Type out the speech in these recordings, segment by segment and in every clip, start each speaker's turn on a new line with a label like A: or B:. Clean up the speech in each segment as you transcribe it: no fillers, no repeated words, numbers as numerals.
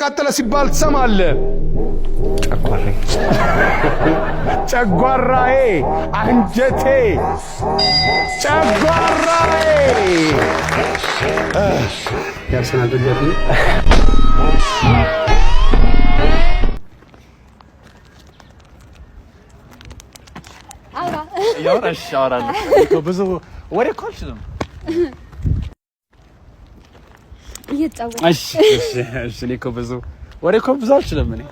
A: ተቃጠለ ሲባል ትሰማለህ። ጨጓራዬ፣ አንጀቴ፣ ጨጓራዬ። የአርሰናል ደጋፊ ነው።
B: እያወራሽ አወራለሁ። ብዙ ወሬ እኮ አልችልም። እሺ እሺ እሺ። እኔ እኮ ብዙ ወሬ እኮ ብዙ አልችልም እኔ።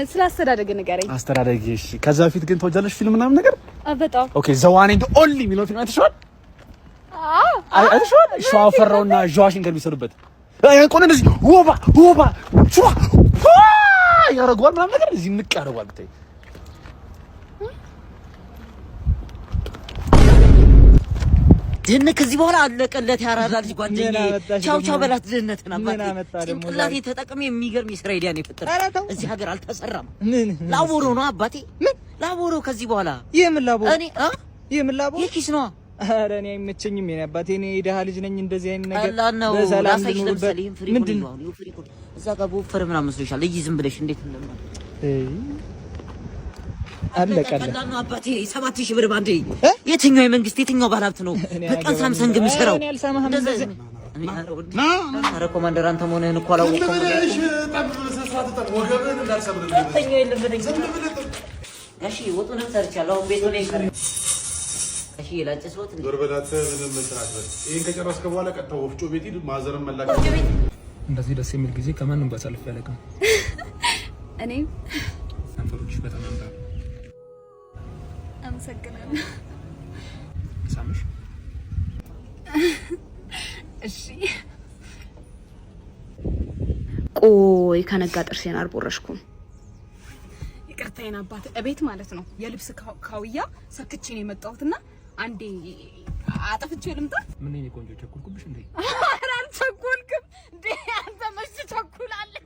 C: ስለ አስተዳደግ ንገረኝ።
B: አስተዳደግ? እሺ። ከዛ በፊት ግን ተወጃለሽ ፊልም ምናምን ነገር?
C: በጣም።
B: Okay፣ The One and Only የሚለው ፊልም አይተሽዋል? አይተሽዋል? ሸዋፈራውና ሸዋሽንገር የሚሰሩበት ቆነ እንደዚህ ወባ ወባ ሸዋ ያደርገዋል ምናምን ነገር እዚህ ንቅ ያደርገዋል ብታይ።
D: ድህነት ከዚህ በኋላ አለቀለት። ያራዳ ልጅ ጓደኛዬ ቻው ቻው በላት ድህነትን። አባቴ ጭንቅላቴ ተጠቅሜ የሚገርም የስራ idea ነው የፈጠርኩት። እዚህ ሀገር አልተሰራም። ላቦሮ ነው አባቴ፣ ምን ላቦሮ ከዚህ በኋላ።
E: ይህ ምን ላቦሮ?
D: እኔ
E: ይህ ምን ላቦሮ?
D: የኪስ ነዋ።
E: ኧረ እኔ አይመቸኝም። የኔ አባቴ እኔ የደሃ ልጅ ነኝ። እንደዚህ አይነት ነገር
D: ቀላል ነው።
E: በሰላም
D: ላሳይሽ።
E: ልኑርበት።
D: ለምሳሌ ይሄን ፍሪ
E: ምንድን
D: ነው? ይሄ ፍሪ ኮድ እዛ ጋር በወፈረ ምናምን መስሎሻል። እይ ዝም ብለሽ እንዴት እንደማ
E: አለቀለ።
D: ቀላል ነው አባቴ። 7,000 ብር ባንዴ። የትኛው የመንግስት የትኛው ባለሀብት ነው በቀን ሳምሰንግ የሚሰራው?
E: እኔ አልሰማህም። እንደዚህ
D: ኧረ ኮማንደር አንተ መሆንህን እኮ አላወቅኩም። እሺ ወጡንም ሰርቻለሁ። አሁን ቤቱ ላይ ይቀር። እሺ ላጭስ ወጥ እንዴ?
A: ይህን ከጨረስክ በኋላ ቀጥታ ወፍጮ ቤት ሂድ። ማዘርን መላክ
F: እንደዚህ ደስ የሚል ጊዜ ከማንም ጋር አሳልፌ አላውቅም።
C: እኔም።
F: ከንፈሮችሽ በጣም ያምራሉ።
C: አመሰግናለሁ።
F: ሳምሽ?
C: እሺ። ቆይ ከነጋ ጥርሴን አልቦረሽኩም። ይቅርታዬን አባት፣ እቤት ማለት ነው የልብስ ካውያ ሰክቼ ነው የመጣሁትና አንዴ አጥፍቼ ልምጣ።
F: ምን የኔ ቆንጆ ቸኩልኩብሽ እንዴ?
C: ኧረ አልቸኮልክም እንዴ አንተ መች ትቸኩላለህ?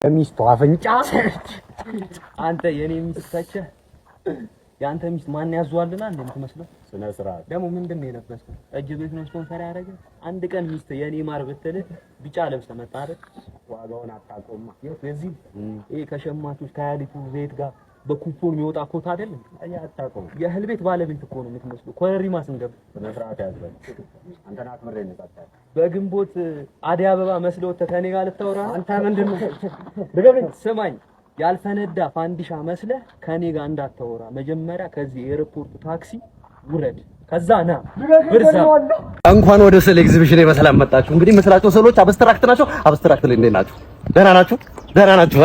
G: ሚስቱ አፍንጫ። አንተ የኔ ሚስት ተቸህ፣ የአንተ ሚስት ማን ያዟልና እንደምትመስለው
H: ስነ ስርዓት።
G: ደግሞ ምንድን ነው የለበስከው? ጠጅ ቤት ነው ስፖንሰር ያደረገ። አንድ ቀን ሚስት የኔ ማር ብትልህ ቢጫ ለብሰህ መጣ አይደል?
H: ዋጋውን አታውቀውማ።
G: የት የዚህ ይሄ ከሸማቾች ከሀያ ዘይት ጋር በኩፖን የሚወጣ ኮት አይደል?
H: አታውቀውም።
G: የእህል ቤት ባለቤት እኮ ነው የምትመስለው። ኮረሪማ ስንገባ
H: ስነ ስርዓት ያዝ በል። አንተን አክብሬ ነው ጸጥ ያልኩት።
G: በግንቦት አደይ አበባ መስለው ከኔ ጋር ልታወራ ነው?
H: አንተ ምንድን ነው?
G: ስማኝ፣ ያልፈነዳ ፋንዲሻ መስለህ ከኔ ጋር እንዳታወራ። መጀመሪያ ከዚህ ኤርፖርት ታክሲ ውረድ፣ ከዛ ና ብርዛ።
I: እንኳን ወደ ስዕል ኤግዚቢሽን በሰላም መጣችሁ። እንግዲህ ምስላቸው ስዕሎች abstract ናቸው። Abstract ላይ እንዴት ናችሁ? ደህና ናችሁ? ደህና ናችሁ?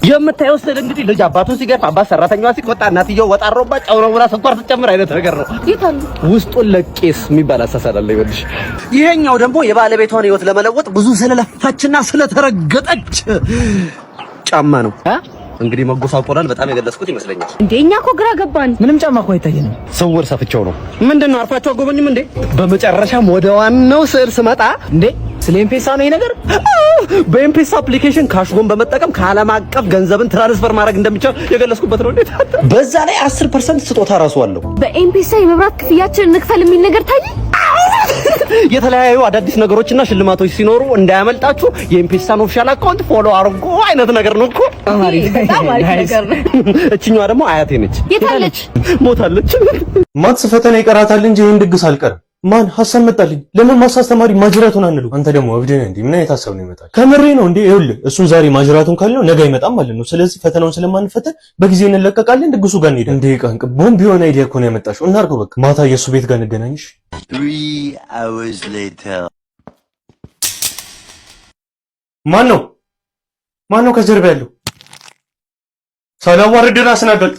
I: የምታየው ስዕል እንግዲህ ልጅ አባቱን ሲገርፍ፣ አባት ሰራተኛዋ ሲቆጣ፣ እናትየው ወጥ አሮባት ጨው ነው ብላ ስኳር ስትጨምር አይነት ነገር ነው። ውስጡን ለቄስ የሚባል አሳሳል አለ። ይኸውልሽ ይሄኛው ደግሞ የባለቤቷን ህይወት ለመለወጥ ብዙ ስለለፋችና ስለተረገጠች ጫማ ነው። እንግዲህ መጎሳቆሏን በጣም የገለጽኩት ይመስለኛል።
C: እንዴ እኛ እኮ ግራ ገባን።
E: ምንም ጫማ እኮ አይታየንም።
I: ስውር ሰፍቼው ነው። ምንድን ነው አርፋችሁ አጎበኝም እንዴ? በመጨረሻም ወደ ዋናው ስዕል ስመጣ
E: እንዴ ስለ ኤምፔሳ ነው ይሄ ነገር?
I: በኤምፔሳ application CashGo ን በመጠቀም ከዓለም አቀፍ ገንዘብን transfer ማድረግ እንደሚቻል የገለጽኩበት ነው። እንዴት በዛ ላይ 10% ስጦታ ራሱ አለው።
C: በኤምፔሳ የመብራት ክፍያችንን እንክፈል የሚል ነገር ታየ።
I: የተለያዩ አዳዲስ ነገሮችና ሽልማቶች ሲኖሩ እንዳያመልጣችሁ የኤምፔሳን official account follow አድርጎ አይነት ነገር ነው እኮ።
C: በጣም አሪፍ ነገር ነው።
I: እችኛዋ ደግሞ አያቴ ነች።
C: የታለች?
I: ሞታለች።
J: Maths ፈተና ይቀራታል እንጂ ይህን ድግስ አልቀርም። ማን ሀሳብ መጣልኝ? ለምን maths አስተማሪ ማጅራቱን አንሉ? አንተ ደግሞ እብድ ነህ እንዴ? ምን አይነት ሀሳብ ነው ይመጣል? ከምሬ ነው እንዴ? ይኸውልህ እሱን ዛሬ ማጅራቱን ካልነው ነገ አይመጣም ማለት ነው። ስለዚህ ፈተናውን ስለማንፈተን በጊዜ እንለቀቃለን፣ ድግሱ ጋር እንሄዳለን። እንዴ ቀንቅ ቦምብ የሆነ idea እኮ ነው ያመጣሽው። እናድርገው በቃ። ማታ የእሱ ቤት ጋር እንገናኝሽ።
K: 3 hours later.
J: ማን ነው ማን ነው ከጀርባ ያለው? ሳላዋርድ ራስን አጋልጥ።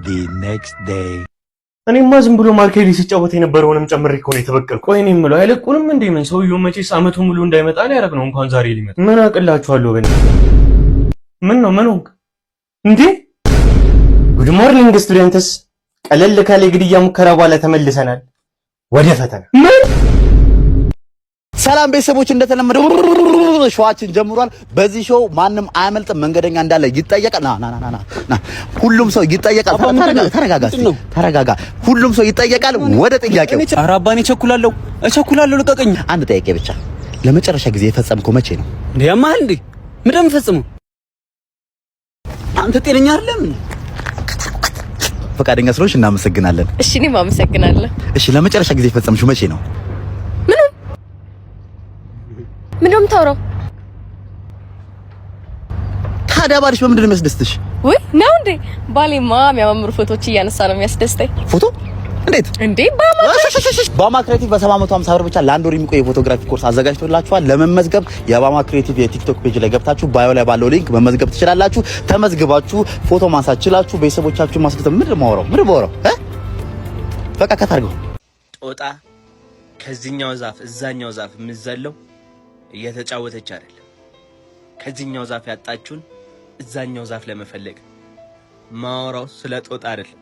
K: The next day.
J: እኔማ ዝም ብሎ ማርኬሊ ሲጫወት የነበረውንም ጨምሬ እኮ ነው የተበቀልኩ። ቆይ እኔ የምለው አይለቁንም እንዴ? ምን ሰውየው መቼስ አመቱ ሙሉ እንዳይመጣ ነው ያደረግነው። እንኳን ዛሬ ሊመጣ ምን አቅላችኋለሁ? በእኔ ምን ነው ምን ሆንክ እንዴ? Good morning students። ቀለል ካለ የግድያ ሙከራ በኋላ ተመልሰናል ወደ ፈተና። ምን?
I: ሰላም ቤተሰቦች፣ እንደተለመደው show ኣችን ጀምሯል። በዚህ show ማንም አያመልጥም። መንገደኛ እንዳለ ይጠየቃል። ና ና ና ና ና፣ ሁሉም ሰው ይጠየቃል። ተረጋጋ፣ ተረጋጋ፣ እስቲ ተረጋጋ። ሁሉም ሰው ይጠየቃል። ወደ ጥያቄው።
B: ኧረ አባ እኔ እቸኩላለሁ፣ እቸኩላለሁ፣ ልቀቀኝ።
I: አንድ ጥያቄ ብቻ። ለመጨረሻ ጊዜ የፈጸምከው መቼ ነው?
B: እንዴ ያማል እንዴ? ምንድን ነው የምፈጽመው? አንተ ጤነኛ አይደለም።
I: ፈቃደኛ ስለሆንሽ እናመሰግናለን።
C: እሺ፣ እኔም አመሰግናለሁ።
I: እሺ፣ ለመጨረሻ ጊዜ የፈጸምሽው መቼ ነው?
C: ምንድን ነው የምታወራው?
I: ታዲያ ባልሽ በምንድን ነው የሚያስደስትሽ?
C: ውይ ነው እንዴ? ባሌማ የሚያማምሩ ፎቶዎች እያነሳ ነው የሚያስደስተኝ።
I: ፎቶ እንዴት?
C: እንዴ ባማ
I: ባማ ክሬቲቭ በ750 ብር ብቻ ለአንድ ወር የሚቆይ የ photography course አዘጋጅቶላችኋል። ለመመዝገብ የባማ ክሬቲቭ የቲክቶክ page ላይ ገብታችሁ bio ላይ ባለው link መመዝገብ ትችላላችሁ። ተመዝግባችሁ ፎቶ ማንሳት ችላችሁ ቤተሰቦቻችሁን ማስደሰት። ምንድን ነው የማወራው? ምንድን ነው የማወራው? እ በቃ cut አድርገው።
G: ጦጣ ከዚህኛው ዛፍ እዛኛው ዛፍ የምትዘለው እየተጫወተች አይደለም። ከዚህኛው ዛፍ ያጣችውን እዛኛው ዛፍ ለመፈለግ። ማወራው ስለ ጦጣ አይደለም።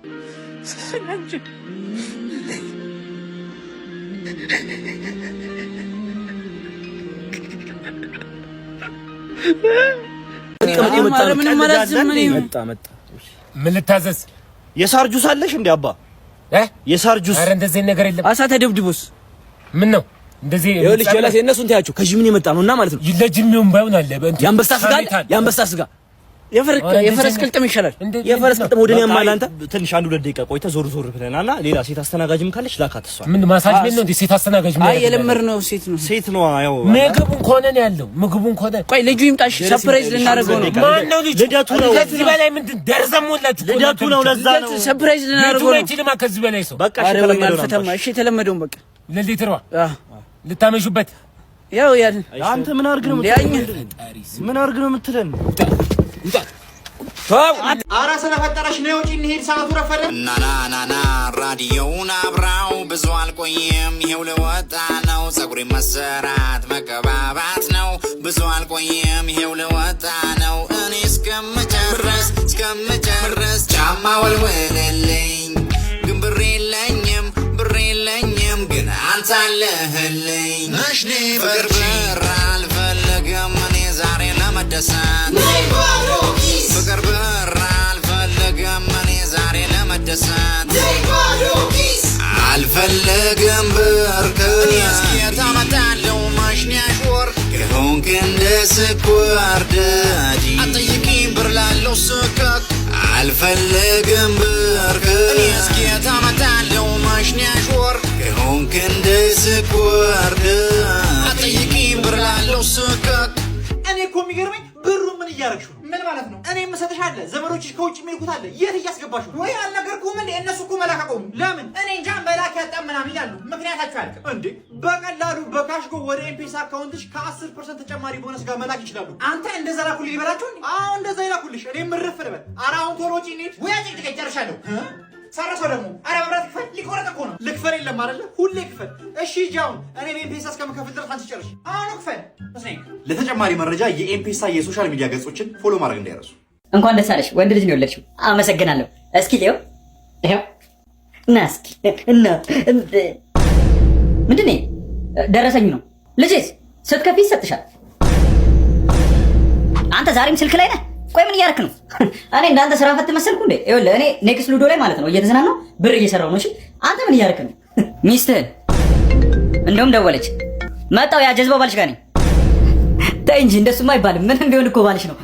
F: ምን ልታዘዝ?
B: የሳር ጁስ አለሽ እንዴ አባ? የሳር ጁስ።
F: ኧረ እንደዚህ ነገር የለም።
E: አሳ ተደብድቦስ?
F: ምን ነው እንደዚህ?
B: ይኸውልሽ ጀለስ የእነሱን ተያቸው ከጂምን የመጣ ነው እና ማለት ነው።
F: ለጅሚውም ባይሆን አለ።
B: የአንበሳ ስጋ አለ፣ የአንበሳ ስጋ።
E: የፈረስ ቅልጥም ይሻላል።
B: የፈረስ ቅልጥም ወደ እኔ ያማል አንተ።
J: ትንሽ አንድ ሁለት ደቂቃ ቆይተህ ዞር ዞር ብለናልና ሌላ ሴት አስተናጋጅም ካለች ላካት። እሷ
F: ምን ማሳጅ ቤት ነው እንዴ? ሴት አስተናጋጅ ምን
E: አይ የለመድነው ሴት ነው።
J: ሴት ነው ያው።
F: ምግቡን ከሆነ ነው ያለው። ምግቡን ከሆነ
E: ቆይ ልጁ ይምጣሽ፣ surprise ልናደርገው ነው።
F: ማን ነው ልጁ?
J: ልደቱ ነው።
F: ከዚህ በላይ ምንድን ደርዘም ሞላችሁ።
J: ልደቱ ነው። ለዛ ነው
E: surprise ልናደርገው ነው።
F: አይችልማ ከዚህ በላይ ሰው።
J: በቃ እሺ፣ የተለመደውን።
E: እሺ የተለመደውን በቃ።
F: ለሊትሯ ልታመሹበት
E: ያው ያን
J: አንተ ምን አድርግ ነው የምትለን? ምን አድርግ ነው የምትለን?
L: ኧረ ስለፈጠረሽ ነይ ውጪ እንሂድ፣ ሰዓቱ ረፈደ።
M: ናናናና ራዲዮውን አብራው፣ ብዙ አልቆይም ይሄው ልወጣ ነው። ፀጉሬ መሰራት መቀባባት ነው። ብዙ አልቆይም ይሄው ልወጣ ነው። እኔ እስከምጨርስ እስከምጨርስ ጫማ ወልውልልኝ፣ ግን ብር የለኝም ብር የለኝም፣ ግን አንተ አለህልኝ። ፍቅር ብር አልፈልግም እኔ ዛሬ ለመደሰት። ፍቅር ብር አልፈልግም እኔ ዛሬ ለመደሰት። አልፈልግም ብር እኔ እስኪ ታመጣለው ማሽኒያሽ ወርቅ ከሆንክ እንደ ስኳር daddy አጠይቂኝ ብር ላለው ስከክ። አልፈልግም ብር እኔ እስኪ ታመጣለው ማሽኒያሽ ወርቅ ከሆንክ እንደ ስኳር daddy አጠይቂኝ ብር ላለው ስከክ።
L: እኔ እኮ የሚገርመኝ ብሩ ምን እያደረግሽው ነው? ምን ማለት ነው? እኔ የምሰጥሽ አለ፣ ዘመዶችሽ ከውጭ የሚልኩት አለ። የት እያስገባሽ ነው? ወይ አልነገርኩህም እንዴ? እነሱ እኮ መላክ አቆሙ። ለምን? እኔ እንጃ። መላክ ያጣ ምናምን ይላሉ። ምክንያታቸው አያልቅም እንዴ። በቀላሉ በካሽጎ ወደ ኤምፔሳ account ሽ ከ10% ተጨማሪ ቦነስ ጋር መላክ ይችላሉ። አንተ እንደዛ ላኩልኝ ይበላቸው እንዴ? አዎ እንደዛ ይላኩልሽ። እኔ ምርፍ ልበል። ኧረ አሁን ቶሎ ውጪ እንሂድ። ወይ አጭቅጭቀኝ፣ ጨርሻለሁ። ሰረሰው ደግሞ። አረ መብራት ክፈል፣ ሊቆረጥ እኮ ነው። ልክፈል የለም አይደለ? ሁሌ ክፈል። እሺ ሂጂ አሁን። እኔ በኤምፔሳ እስከምከፍል ድረስ አንቺ ጨርሽ። አሁን ክፈል።
I: ለተጨማሪ መረጃ የኤምፔሳ የ social media ገጾችን follow ማድረግ እንዳይረሱ።
D: እንኳን ደስ አለሽ፣ ወንድ ልጅ ነው የወለድሽው። አመሰግናለሁ። እስኪ ይኸው ይኸው እና እስኪ እና ምንድን ነው ደረሰኙ ነው። ልጄስ ስትከፊ ይሰጥሻል። አንተ ዛሬም ስልክ ላይ ነህ? ቆይ ምን እያደረክ ነው? እኔ እንዳንተ ስራ ፈት መሰልኩ እንዴ? ይኸውልህ እኔ ኔክስት ሉዶ ላይ ማለት ነው እየተዝናናሁ ብር እየሰራሁ ነው። እሺ አንተ ምን እያደረክ ነው? ሚስትህን እንደውም ደወለች። መጣው ያ ጀዝባው ባልሽ ጋር ነኝ። ተይ እንጂ እንደሱማ አይባልም። ምንም ቢሆን እኮ ባልሽ ነው።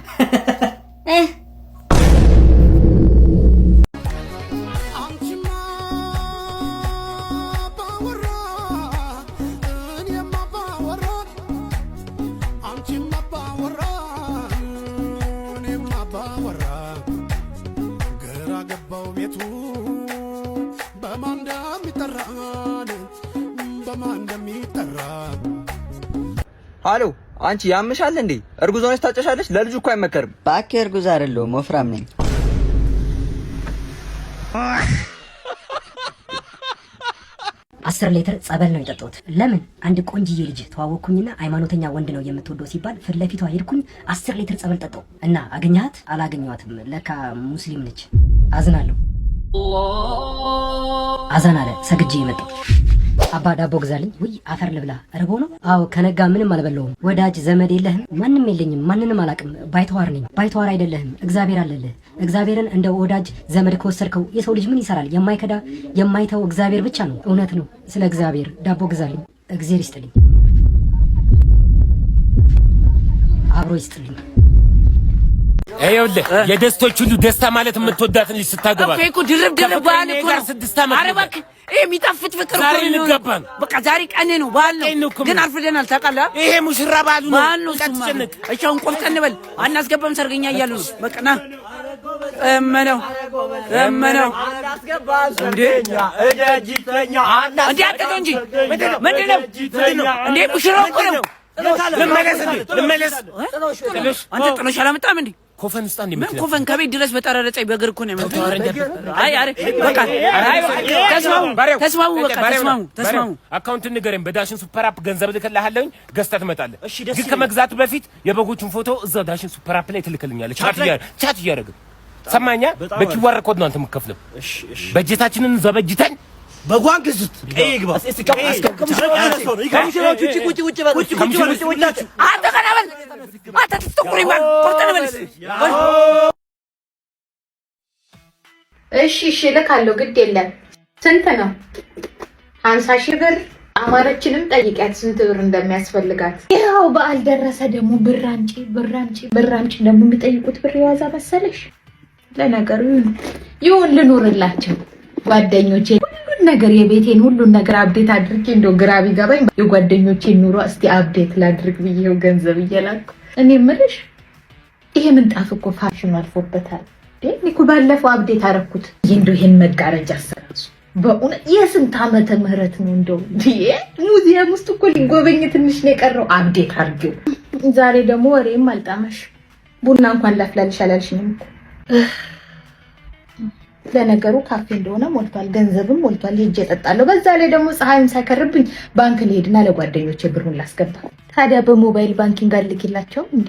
A: ቤቱ በማን እንደሚጠራ በማን እንደሚጠራ።
E: አሎ።
G: አንቺ ያምሻል እንዴ? እርጉዝ ሆነሽ ታጨሻለሽ? ለልጁ እኮ አይመከርም።
D: እባክህ እርጉዝ አይደለሁም ወፍራም ነኝ።
N: 10 ሊትር ጸበል ነው የጠጣሁት። ለምን? አንድ ቆንጅዬ ልጅ ተዋወቅኩኝና ሃይማኖተኛ ወንድ ነው የምትወደው ሲባል ፊት ለፊቷ ሄድኩኝ። 10 ሊትር ጸበል ጠጣሁ እና አገኘሃት? አላገኘኋትም። ለካ ሙስሊም ነች። አዝናለሁ። አዛን አለ፣ ሰግጄ የመጣው። አባ ዳቦ ግዛልኝ። ውይ አፈር ልብላ፣ ርቦ ነው? አዎ ከነጋ ምንም አልበላሁም። ወዳጅ ዘመድ የለህም? ማንም የለኝም፣ ማንንም አላውቅም። ባይተዋር ነኝ። ባይተዋር አይደለህም፣ እግዚአብሔር አለልህ። እግዚአብሔርን እንደ ወዳጅ ዘመድ ከወሰድከው የሰው ልጅ ምን ይሰራል? የማይከዳ የማይተው እግዚአብሔር ብቻ ነው። እውነት ነው። ስለ እግዚአብሔር ዳቦ ግዛልኝ። እግዚአብሔር ይስጥልኝ፣ አብሮ ይስጥልኝ።
F: ይኸውልህ የደስቶች ሁሉ ደስታ ማለት የምትወዳትን ልጅ ስታገባ
O: እኮ እኮ ድርብ ድርብ በዓል እኮ
F: ጋር
O: ነው።
F: 6 ዓመት
O: ኧረ እባክህ ይሄ የሚጣፍጥ ፍቅር እኮ
F: ዛሬ
O: ነው።
F: እንጋባ ነው።
O: በቃ ዛሬ ቀን ነው፣ በዓል ነው። ግን አርፍደናል ታውቃለህ።
F: ይሄ ሙሽራ በዓሉ ነው።
O: በዓል ነው። እሱማ።
F: እንዳትጨነቅ።
O: እሺ አሁን ቆፍጠን በል፣ አናስገባም ሰርገኛ እያሉ ነው። በቃ ና እመነው እመነው እንዴ እንዴ አትተው እንጂ ምንድን ነው እንዴ? ሙሽራው እኮ ነው።
F: ልመለስ እንዴ ልመለስ? ጥሎሽ
O: አንተ ጥሎሽ አላመጣም እንዴ?
F: ኮፈን ውስጥ አንድ
O: ምን ኮፈን ከቤት ድረስ በጠራራ ፀሐይ በእግር እኮ ነው የመጣው። አይ አረ በቃ አይ ተስማሙ፣ ተስማሙ፣ በቃ ተስማሙ፣ ተስማሙ።
F: Account ንገረኝ። በዳሽን ሱፐር አፕ ገንዘብ ልክልሃለሁኝ፣ ገዝተህ ትመጣለህ። ግን ከመግዛት በፊት የበጎቹን ፎቶ እዛው ዳሽን ሱፐር አፕ ላይ ትልክልኛለህ። Chat እያደረግን ሰማኛ። በ QR code ነው አንተ የምትከፍለው። በጀታችንን እዛው በጅተን
I: በጓን ግዙት። ቀይ ይግባ። ከሙሽራዎቹ ውጭ ውጭ ውጭ በሉ። ውጭ ውጭ።
O: አንተ ቀና በል አንተ ትጥቁር ይባል ቆፍጠን በል።
C: እሺ እሺ እልካለሁ፣ ግድ የለም። ስንት ነው? 50,000 ብር። አማረችንም ጠይቂያት ስንት ብር እንደሚያስፈልጋት። ይኸው በዓል ደረሰ ደግሞ ብር አምጪ ብር አምጪ ብር አምጪ። ደግሞ የሚጠይቁት ብር የዋዛ መሰለሽ? ለነገሩ ይሁን ይሁን ልኑርላቸው ጓደኞቼ። ሁሉን ነገር የቤቴን ሁሉን ነገር update አድርጌ እንደው ግራ ቢገባኝ የጓደኞቼን ኑሮ እስቲ update ላድርግ ብዬው ገንዘብ እየላኩ። እኔ የምልሽ ይሄ ምንጣፍ እኮ ፋሽኑ አልፎበታል። እኔ እኮ ባለፈው update አደረኩት። እንደው ይሄን መጋረጃ አሰራሱ በእውነት የስንት ዓመተ ምህረት ነው? እንደው ሙዚየም ውስጥ እኮ ሊጎበኝ ትንሽ ነው የቀረው። Update አድርጊው። ዛሬ ደግሞ ወሬም አልጣመሽ፣ ቡና እንኳን ላፍላልሽ አላልሽኝም እኮ። ለነገሩ ካፌ እንደሆነ ሞልቷል፣ ገንዘብም ሞልቷል። ሄጄ እጠጣለሁ። በዛ ላይ ደግሞ ፀሐይም ሳይከርብኝ ባንክ ልሄድና ለጓደኞቼ ብሩን ላስገባ። ታዲያ በ mobile banking አልልክላቸው እንዴ?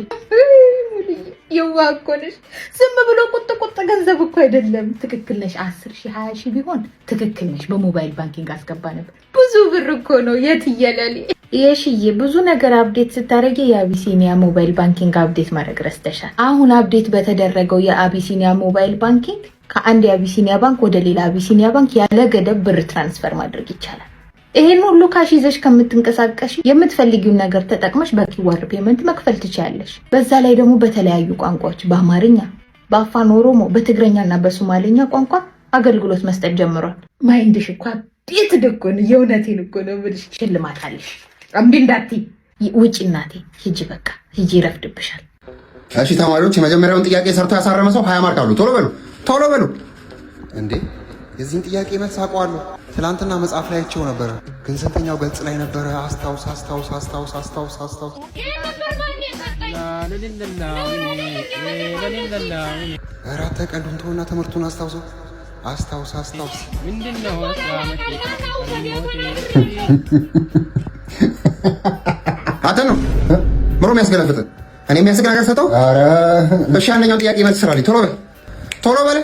C: የዋህ እኮ ነሽ። ዝም ብሎ ቁጥ ቁጥ ገንዘብ እኮ አይደለም። ትክክል ነሽ። 10,000 20,000 ቢሆን ትክክል ነሽ። በ mobile banking አስገባ ነበር። ብዙ ብር እኮ ነው የትየለሌ። የሽዬ ብዙ ነገር update ስታደርጊ የአቢሲኒያ mobile banking update ማድረግ ረስተሻል። አሁን update በተደረገው የአቢሲኒያ mobile banking ከአንድ የአቢሲኒያ ባንክ ወደ ሌላ አቢሲኒያ ባንክ ያለ ገደብ ብር transfer ማድረግ ይቻላል። ይሄን ሁሉ cash ይዘሽ ከምትንቀሳቀሽ የምትፈልጊውን ነገር ተጠቅመሽ በ QR payment መክፈል ትችያለሽ። በዛ ላይ ደግሞ በተለያዩ ቋንቋዎች በአማርኛ፣ በአፋን ኦሮሞ፣ በትግረኛ እና በሶማሌኛ ቋንቋ አገልግሎት መስጠት ጀምሯል። Mind ሽ እኮ updated እኮ ነው። የእውነቴን እኮ ነው የምልሽ። ሽልማት አለሽ። እምቢ እንዳትዪ። ውጪ እናቴ፣ ሂጂ፣ በቃ ሂጂ፣ ይረፍድብሻል።
M: እሺ ተማሪዎች፣ የመጀመሪያውን ጥያቄ ሰርቶ ያሳረመ ሰው 20 mark አሉ። ቶሎ በሉ ቶሎ በሉ። እንዴ የዚህን ጥያቄ መልስ አውቀዋለሁ። ትናንትና መጽሐፍ ላይ አይቼው ነበረ፣ ግን ስንተኛው ገጽ ላይ ነበረ? አስታውስ አስታውስ አስታውስ አስታውስ አስታውስ። ኧረ አታውቃለሁ። ተውና ትምህርቱን አስታውሰው። አስታውስ አስታውስ። አንተ ነው ምሮ የሚያስገለፍጥ እኔ የሚያስቅ ነገር ሰጠው። እሺ አንደኛው ጥያቄ መልስ ስራልኝ። ቶሎ በል ቶሎ በል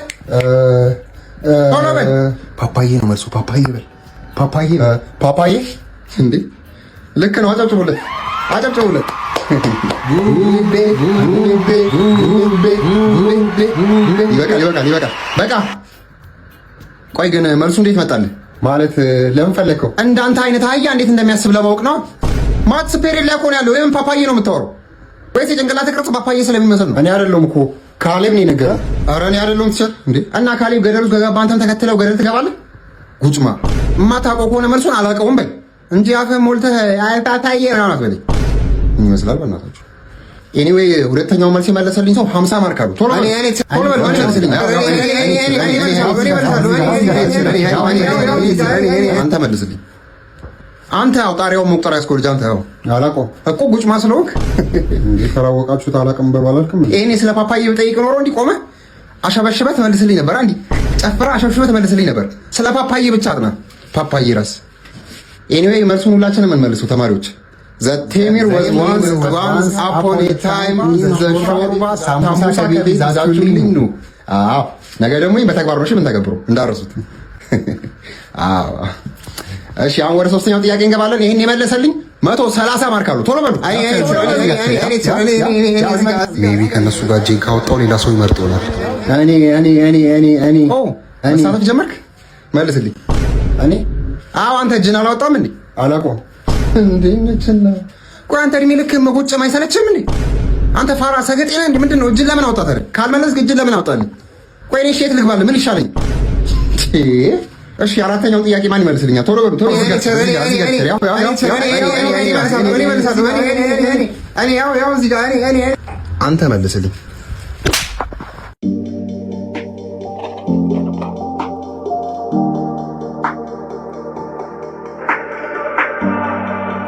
M: ቶሎ በል። ፓፓዬ ነው መልሱ። ፓፓዬ በል ፓፓዬ ፓፓዬ። እንዴ ልክ ነው። አጨብጭቡለት አጨብጭቡለት። ጉቤ ጉቤ ጉቤ ጉቤ። ይበቃል ይበቃል ይበቃል። በቃ ቆይ ግን መልሱ እንዴት መጣልህ? ማለት ለምን ፈለግከው? እንዳንተ አይነት አህያ እንዴት እንደሚያስብ ለማወቅ ነው። Maths period ላይ እኮ ነው ያለው። ለምን ፓፓዬ ነው የምታወራው? ወይስ የጭንቅላት ቅርጽ ፓፓዬ ስለሚመስል ነው? እኔ አይደለሁም እኮ ካሌብ ነው የነገረህ። ኧረ እኔ አይደለሁም teacher። እንዴ እና ካሌብ ገደል ውስጥ ከገባ አንተም ተከትለው ገደል ትገባለህ? ጉጭማ የማታውቀው ከሆነ መልሱን አላውቀውም በል እንጂ አፍህን ሞልተህ ፓፓዬ ምናምን አትበለኝ። ይመስላል በእናታችሁ። Anyway ሁለተኛው መልስ የመለሰልኝ ሰው 50 mark አሉ። ቶሎ ቶሎ በል መልስልኝ። አንተ መልስልኝ። አንተ ያው ጣሪያውን መቁጠር ያስኮልጅ አንተ ያው አላውቀውም እኮ ጉጭማ ስለሆንክ።
P: እንዴ ካላወቃችሁት አላውቅም በሉ አላልክም?
M: ይሄኔ ስለ ፓፓዬ ብጠይቅ ኖሮ እንዲህ ቆመህ አሸበሽበህ ትመልስልኝ ነበር። እንዲህ ጨፍረህ አሸብሽበህ ትመልስልኝ ነበር። ስለ ፓፓዬ ብቻ አጥና። ፓፓዬ ራስ። Anyway መልሱን ሁላችንም እንመልሱ ተማሪዎች። The ቴሚር was once upon a time in the ሾርባ ሳምቡሳ ከቤት ይዛችሁልኝ ኑ። አዎ ነገ ደግሞ ይሄን በተግባር ነው ምን ተገብሮ እንዳረሱት። አዎ እሺ፣ አሁን ወደ ሶስተኛው ጥያቄ እንገባለን። ይሄን የመለሰልኝ 130 mark አሉ። ቶሎ በሉ። Maybe ከእነሱ ጋር እጄን ካወጣው ሌላ ሰው ይመርጥ ይሆናል። እኔ እኔ እኔ እኔ እኔ መሳተፍ ጀመርክ? መልስልኝ። እኔ አዎ፣ አንተ እጅን አላወጣም እንዴ? አላውቀውም። እንዴ ነችና፣ ቆይ አንተ እድሜ ልክ መጎጨም አይሰለችም እንዴ? አንተ ፋራ ሰገጤ ነህ እንዴ? ምንድን ነው እጅን ለምን አወጣህ ታዲያ? ካልመለስክ እጅን ለምን አወጣልኝ? ቆይ እኔ የት ልግባልህ? ምን ይሻለኝ? እሺ አራተኛውን ጥያቄ ማን ይመልስልኛል? ቶሎ በሉ ቶሎ። አንተ መልስልኝ።